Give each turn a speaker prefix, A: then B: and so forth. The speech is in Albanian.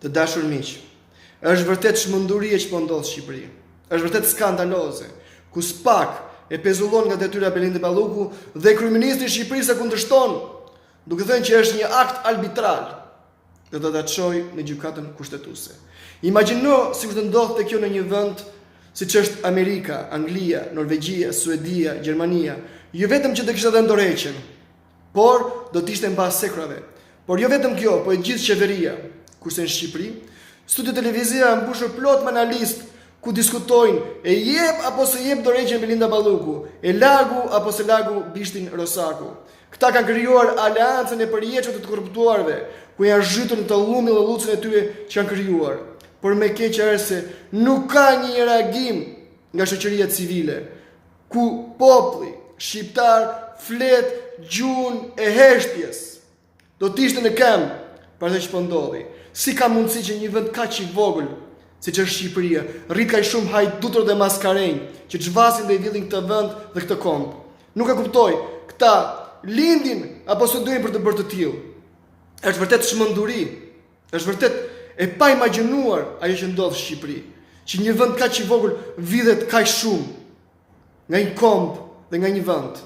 A: Të dashur miq, është vërtet çmenduri ajo që po ndodh në Shqipëri. Është vërtet skandaloze, ku SPAK e pezullon nga detyra Belinda Balluku dhe kryeministri i Shqipërisë e kundërshton, duke thënë që është një akt arbitral dhe do ta çojë në gjykatën kushtetuese. Imagjino sikur të ndodhte kjo në një vend siç është Amerika, Anglia, Norvegjia, Suedia, Gjermania, jo vetëm që do kishte dhënë dorëheqjen, Por, do të ishte mbas hekurave. Por jo vetëm kjo, po e gjithë qeveria. Kurse në Shqipëri, studiot televizive janë mbushur plot me analistë ku diskutojnë e jep apo s'e jep dorëheqjen Belinda Balluku, e lagu apo s'e lagu bishtin Rosaku. Këta kanë krijuar aleancën e përjetshme të të korruptuarve, ku janë zhytur në të llumin dhe llucën e tyre që kanë krijuar. Por më e keqja është se nuk ka një reagim nga shoqëria civile. ku populli shqiptar flet gjuhën e heshtjes. Do të ishte në këmbë për atë që po ndodhi. Si ka mundësi që një vend kaq i vogël, siç është Shqipëria, rrit kaq shumë hajdutër dhe maskarenj që zhvasin dhe vjedhin këtë vend dhe këtë komb. Nuk e kuptoj, këta lindin apo studiojnë për t'u bërë të tillë. Është vërtet çmenduri. Është vërtet e paimagjinuar ajo që ndodh në Shqipëri, që një vend kaq i vogël vidhet kaq shumë nga një komb dhe nga një vend.